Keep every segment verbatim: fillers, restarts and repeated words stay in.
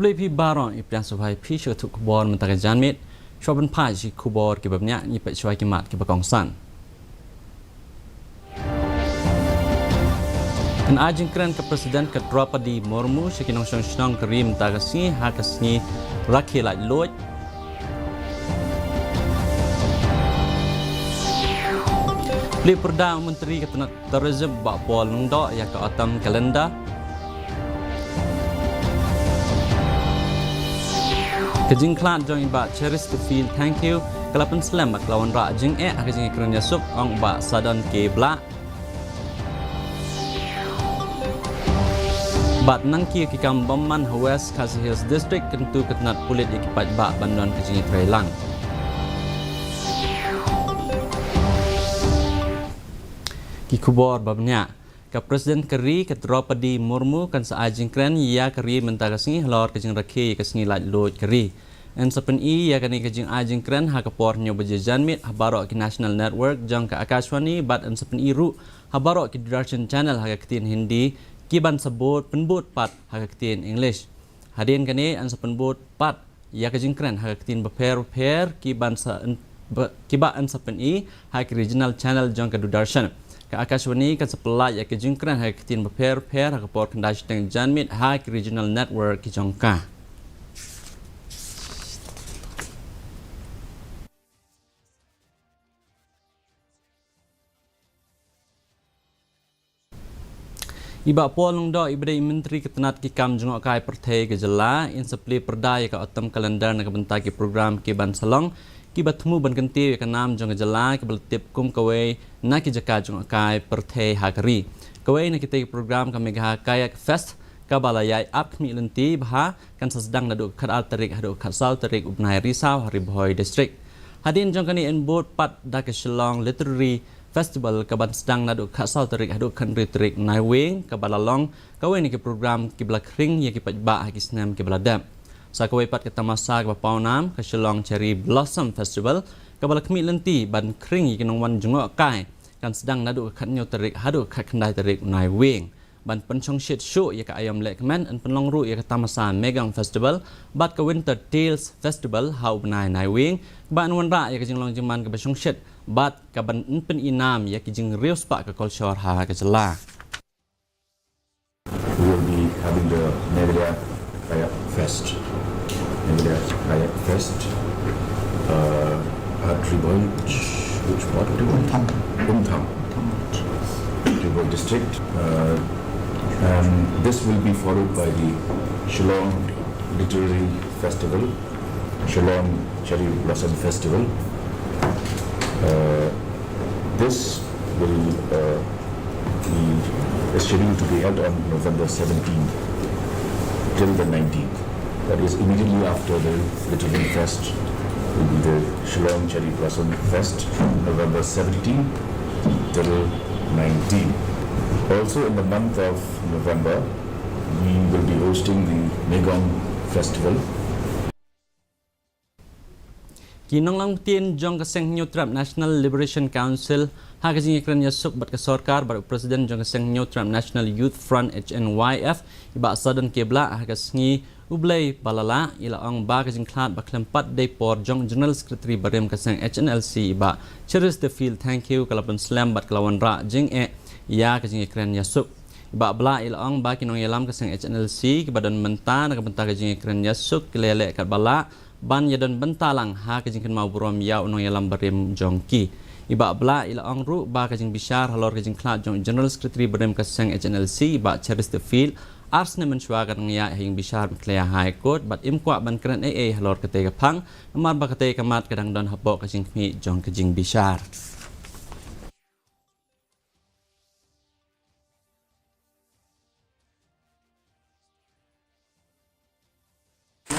Phi baroh, i pdiang sngewbha ïa phi sha ka thuk khubor mynta ka janmiet. Shuwa ban phai sha ki khubor kiba bniah, ngin peit shuwa ki mat kiba kongsan. Kan ai jingkren ka President ka Droupadi Murmu sha ki nongshong shnong ka ri mynta ka sngi ha ka sngi rakhe laitluid. Plie pyrda u Myntri ka tnat Tourism Bah Paul Lyngdoh ïa ka Autumn Calendar. Ka jingkhlad jong i Bah Cheristerfield Thangkhiew ka la pynslem bad ka la wanrah jingeh ha ka jingïakren ïasuk, ong Bah Sadon K Blah. Bad nangkiew ki kam bymman ha West Khasi Hills District, kyntu ka tnat pulit ïa ki paidbah ban don ka jingïatreilang. Ki khubor ba bniah. Ka President ka ri ka Droupadi Murmu kan sa ai jingkren ïa ka ri mynta ka sngi halor ka jingrakhe ïa ka sngi laitluid ka ri. Yn sa pyni ïa kane ka jingai jingkren ha ka por hynñiew baje janmiet ha baroh ki national network jong ka Akashvani bad yn sa pyni ruh ha baroh ki Doordarshan channel ha ka ktien Hindi, ki ban sa bud, pynbud pat ha ka ktien English. Hadien kane yn sa pynbud pat ïa ka jingkren ha ka ktien bapher bapher, ki ban sa yn-, ba, ki ba yn sa pyni ha ki regional channel jong ka Doordarshan. Ka Akashvani kan sa pynlait ïa ka jingkren ha ka ktien bapher bapher ha ka por khyndai shiteng janmiet ha ki regional network ki jong ka. I Bah Paul Lyngdoh, i ba dei i Myntri ka tnat ki kam jngohkai pyrthei ka jylla, yn sa plie pyrda ïa ka Autumn Calendar na ka bynta ki program ki ban sa long, ki ba thmu ban kyntiew ïa ka nam jong ka jylla, ki ba la tip kum kawei na ki jaka jngohkai pyrthei ha ka ri. Kawei na kitei ki program ka Megha Kayak Fest, ka ba la ïai ap khmih lynti bha, kan sa sdang naduh khatar tarik haduh khatsaw tarik u bnai Risaw ha Ri Bhoi District. Hadien jong kane yn bud pat da ka Shillong Literary Festival ka ban sdang naduh khatsaw tarik haduh khathynriew tarik Naiwieng, ka ba la long kawei na ki program ki ba la khring ïa ki paidbah ha ki snem ki ba la dep. Sa kawei pat ka tamasa ka ba pawnam, ka Shillong Cherry Blossom Festival, ka ba la khmih lynti ban khring ïa ki nongwan jngohkai, kan sdang naduh khathynñiew tarik haduh khatkhyndai tarik Naiwieng. Ban pynshongshit shuh ïa ka aïom lehkmen, yn pynlong ruh ïa ka tamasa Megong Festival bad ka Winter Tales Festival ha u bnai Naiwieng, ba yn wanrah ïa ka jinglong jingman ka ba shongshit bad ka ban yn pynïnam ïa ki jingriewspah ka kolshor ha ka jylla. We will be having the Meghalaya Kayak Fest. Meghalaya Kayak Fest, uh, at Ri Bhoi, which, which part? Ri Bhoi? Umthang. Umthang. Ri Bhoi District. Uh, and this will be followed by the Shillong Literary Festival, Shillong Cherry Blossom Festival. Uh, this will, uh, be, is scheduled to be held on November seventeenth till the nineteenth. That is, immediately after the Literary Fest will be the Shillong Cherry Blossom Fest, November seventeenth till nineteenth. Also in the month of November, we will be hosting the Megong Festival. Ki nonglang ktien jong ka seng Hynñiewtrep National Liberation Council ha ka jingïakren ïasuk bad ka sorkar bad u President jong ka seng Hynñiewtrep National Youth Front, H N Y F, i Bah Sadon K Blah, ha ka sngi U Blei ba la lah, i la ong ba ka jingkhlad ba khlem pat dei por jong General Secretary barim ka seng H N L C, i Bah Cheristerfield Thangkhiew, ka la pynslem bad ka la wanrah jingeh ïa ka jingïakren ïasuk. I Bah Blah i la ong ba ki nongïalam ka seng H N L C ki ba don mynta na ka bynta ka jingïakren ïasuk ki la ïaleh katba lah ban ïadon bynta lang ha ka jingkynmaw burom ïa u nongïalam barim jong ki. I Bah Blah i la ong ruh ba ka jingbishar halor ka jingkhlad jong General Secretary barim ka seng H N L C, i Bah Cheristerfield, ar snem mynshuwa ka dang ïaid ha ïing bishar Meghalaya High Court bad im kwah ban kren ei ei halor katei ka phang, namar ba katei ka mat ka dang don hapoh ka jingkhmih jong ka jingbishar.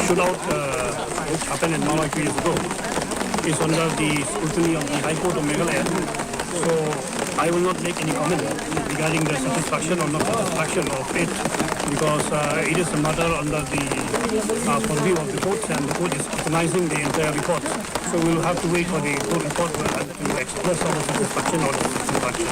Shootout, uh, which happened in Mawai two years ago, is under the scrutiny of the High Court of Meghalaya. So I will not make any comment regarding the satisfaction or not satisfaction of it, because, uh, it is a matter under the, uh, purview of the courts, and the court is scrutinizing the entire report. So we will have to wait for the court report, uh, to express our satisfaction or dissatisfaction.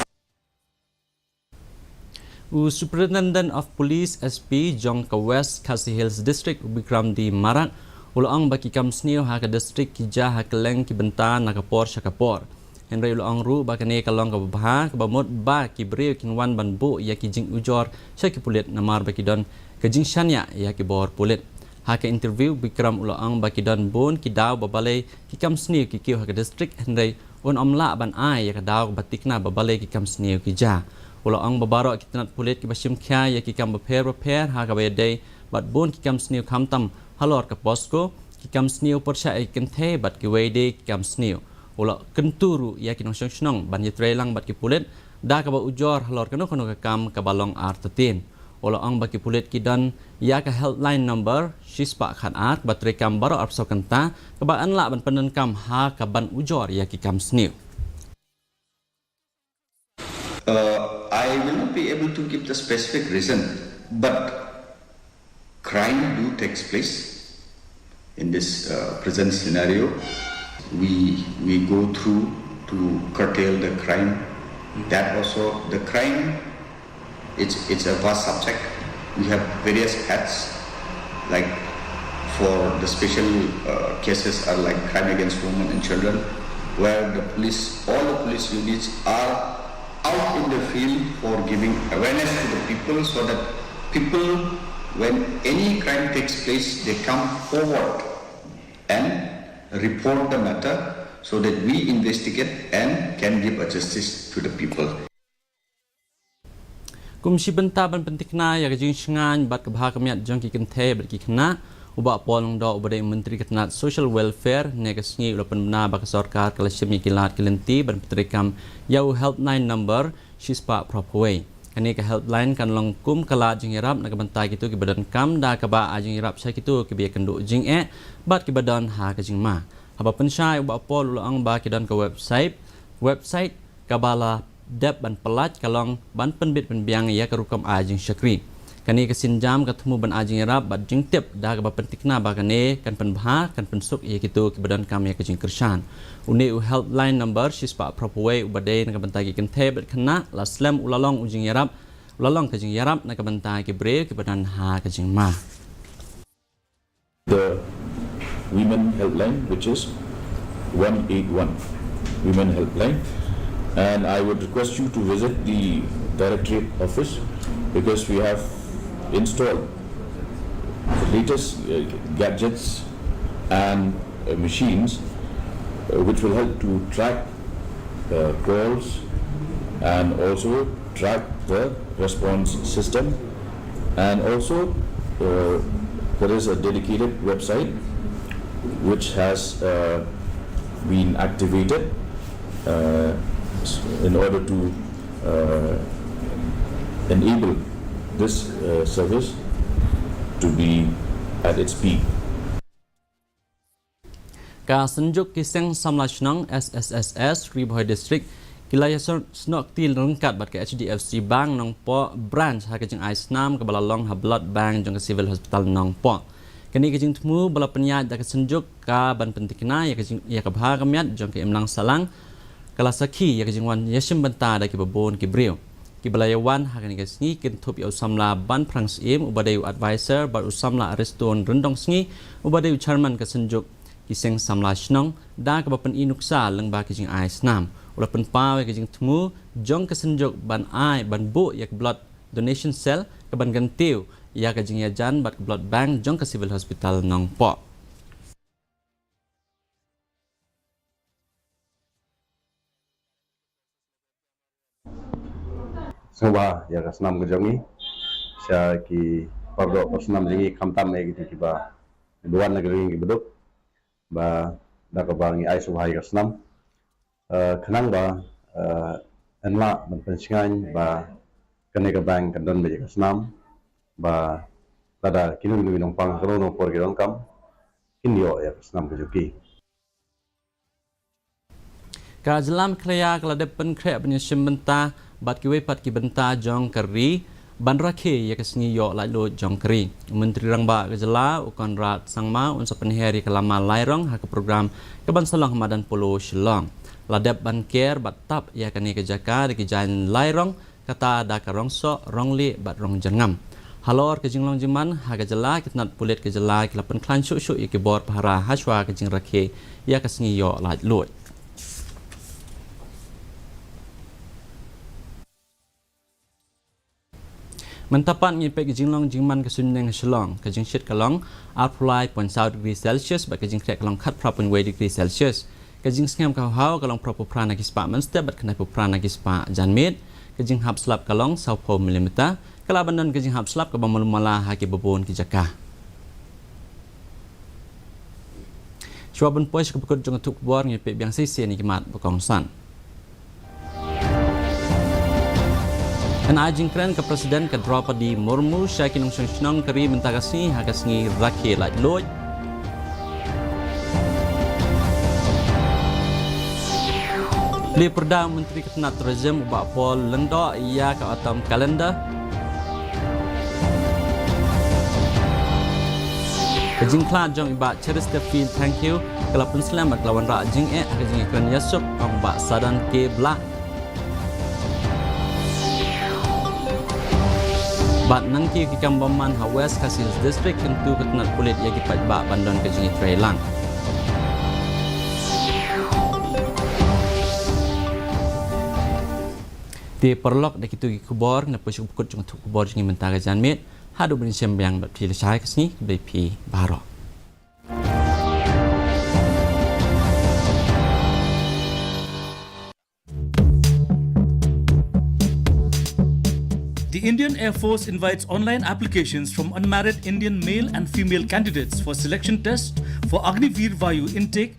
U Superintendent of Police, S P, jong ka West Khasi Hills District, u Bikram D Marak, u la ong ba ki kam sniew ha ka district ki jia ha kylleng ki bynta na ka por sha ka por. Hynrei u la ong ruh ba kane ka long kaba bha, kaba mut ba ki briew kin wan ban buh ïa ki jingujor sha ki pulit namar ba ki don ka jingshaniah ïa ki bor pulit. Ha ka interview, Bikram u la ong ba ki don bun ki daw ba balei ki kam sniew ki kiew ha ka district, hynrei un ym lah ban ai ïa ka daw ba tikna ba balei ki kam sniew ki jia. U la ong ba baroh ki tnat pulit kiba shim khia ïa ki kam bapher bapher ha kaba ïadei bad bun ki kam sniew, khamtam halor ka POCSO, ki kam sniew pyrshah ïa ki kynthei bad kiwei de ki kam sniew. U la kyntu ruh ïa ki nongshong shnong ban ïatrei lang bad ki pulit da kaba ujor halor kano kano ka kam kaba long artatien. U la ong ba ki pulit ki don ïa ka helpline number shispah khatar kaba treikam baroh arphew saw kynta, kaba yn lah ban pyndonkam ha kaban ujor ïa ki kam sniew. Uh, I will not be able to give the specific reason, but crime do takes place in this uh, present scenario. We we go through to curtail the crime. That also, the crime, it's it's a vast subject. We have various heads, like, for the special uh, cases are like crime against women and children, where the police, all the police units are out in the field for giving awareness to the people, so that people, when any crime takes place, they come forward and report the matter so that we investigate and can give a justice to the people. Kum shi bynta ban pyntikna ïa ka jingshngaiñ bad ka bha ka miat jong ki kynthei bad ki khynnah, u Bah Paul Lyngdoh, uba dei u Myntri ka tnat Social Welfare, ne ka sngi u la pynbna ba ka sorkar ka la shim ïa ki lad ki lynti ban pyntreikam ïa u helpline number shispah phra phew wei. Kane ka helpline kan long kum ka lad jingïarap na ka bynta kito kiba donkam, da kaba ai jingïarap sha kito kiba ïakynduh jingeh bad kiba don ha ka jingma. Haba pynshai, u Bah Paul u la ong ba ki don ka website, website kaba la dep ban pyllait ka long ban pynbit pynbiang ïa ka rukom ai jingshakri. Kane ka sienjam ka thmu ban ai jingïarap bad jingtip da kaba pyntikna ba kane kan pynbha, kan pynsuk ïa kito kiba donkam ïa ka jingkyrshan. Une u helpline number shispah phra phew wei uba dei na ka bynta ki kynthei bad khynnah la slem u la long u jingïarap, u la long ka jingïarap na ka bynta ki briew kiba don ha ka jingma. The Women Helpline, which is one eight one Women Helpline. And I would request you to visit the Directorate office, because we have installed the latest uh, gadgets and uh, machines uh, which will help to track uh, calls and also track the response system. And also, uh, there is a dedicated website which has uh, been activated uh, in order to uh, enable this uh, service to be at its peak. Ka Synjuk ki Seng Samla Shnong, S S S S, Ri Bhoi District, ki la ïasnoh kti ryngkat bad ka H D F C Bank Nongpoh Branch ha ka jingai snam kaba la long ha Blood Bank jong ka Civil Hospital Nongpoh. Kane ka jingthmu ba la pynïaid da ka Synjuk ka ban pyntikna ïa ka jing, ïa ka bha ka miat jong ka imlang sahlang, ka la sakhi ïa ka jingwan ïashim bynta da kiba bun ki briew. Kiba la ïawan ha kane ka sngi kin thup ïa u samla Ban Phrang Syiem uba dei u advisor bad u samla Ariston Ryndong Sngi uba dei u chairman ka Synjuk ki Seng Samla Shnong, da kaba pyni nuksa lyngba ka jingai snam. U la pynpaw ïa ka jingthmu jong ka Synjuk ban ai, ban buh ïa ka blood donation cell kaban kyntiew ïa ka jingïajan bad ka blood bank jong ka Civil Hospital Nongpoh. Sngewbha ïa ka snam ka jong ngi, sha ki pardoh parsnam jong ngi, khamtam ïa kito kiba wan na ka ri kiba duk, ba da kaba ngi ai sngewbha ïa ka snam. Eh, khnang ba, eh, yn lah ban pynshngaiñ ba kane ka bank kan don beit ïa ka snam, ba lada kino kino ki nongpang kano kano por ki donkam, kin ïoh ïa ka snam ka jong ki. Ka jylla Meghalaya ka la dep pynkhreh ban ïashim bynta bad kiwei pat ki bynta jong ka ri ban rakhe ïa ka sngi ïoh laitluid jong ka ri. U Myntri Rangbah ka jylla, u Conrad Sangma, un sa pynher ïa ka lama Lairong ha ka program kaban sa long ha Madan Polo, Shillong. La dep ban ker bad tap ïa kane ka jaka da ki jaiñ Lairong kata da ka Rongsoh, Ronglieh bad Rongjyrngam. Halor ka jinglong jingman ha ka jylla, ki tnat pulit ka jylla ki la pynkhlaiñ shuh shuh ïa ki bor pahara hashwa ka jingrakhe ïa ka sngi ïoh laitluid. Mynta pat ngin peit ka jinglong jingman ka suiñbneng ha Shillong, ka jingshit ka long arphew lai point saw degree Celsius bad ka jingkhreh ka long khatphra point wei degree Celsius. Ka jingsngem ka hawhaw ka long phraphew phra na ki spah mynstep bad khyndaiphew phra na ki spah janmiet. Ka jinghap slap ka long sawphew millimeter. Ka lah ban don ka jinghap slap kaba malu mala ha kiba bun ki jaka. Shuwa ban poi sha kaba kut jong ka thup khubor, ngin peit biang shisien ïa ki mat ba kongsan. Kan ai jingkren ka President ka Draupadi Murmu sha ki nongshong shnong ka ri mynta ka sngi ha ka sngi rakhe laitluid. Plie pyrda u Myntri ka tnat Tourism u Bah Paul Lyngdoh ïa ka Autumn Calendar. Ka jingkhlad jong i Bah Cheristerfield Thangkhiew ka la pynslem bad ka la wanrah jingeh ha ka jingïakren ïasuk, ong Bah Sadan K Blah. Bad nangkiew ki kam bymman ha West Khasi Hills District, kyntu ka tnat pulit ïa ki paidbah ban don ka jingïatreilang. Te paralok, da kito ki khubor ngin poi sha kaba kut jong ka thup khubor jong ngi mynta ka janmiet. Haduh ban ïashem biang bad phi lashai, ka sngi khublei phi baroh. The Indian Air Force invites online applications from unmarried Indian male and female candidates for selection test for Agniveer Vayu intake